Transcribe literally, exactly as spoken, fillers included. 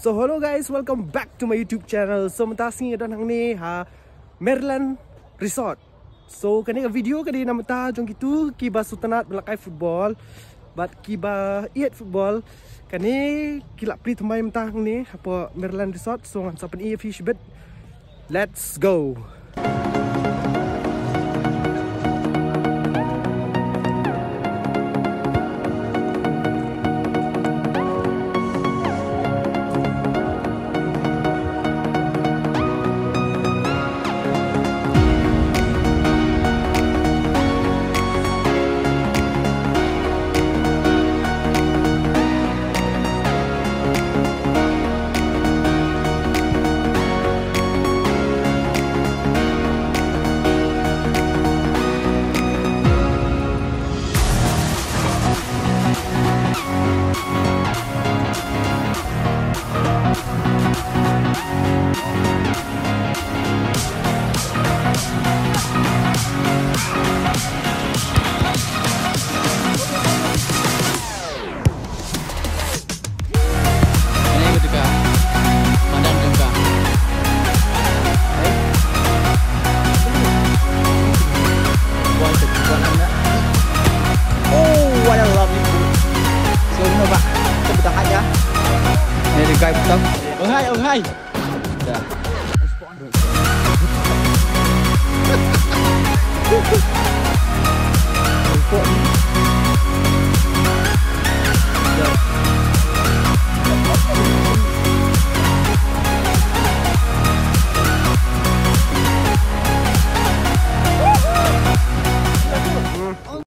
So hello guys, welcome back to my YouTube channel. So mynta sngi nga don hangne ha Maryland Resort. So kane ka video ka dei na mynta jong kitu kiba sngewtynnat ban lehkai football bad kiba ïeit football. Kane ki la plie thymmai mynta hangne hapoh Maryland Resort. So ngan sa pyni ïa phi shibit. Let's go. Ini betul kah? Pandang jengka. Oh, what a lovely food. So, you know, Pak, kita buka aja. Ini di guys, betul. Oh, hai, oh, hai.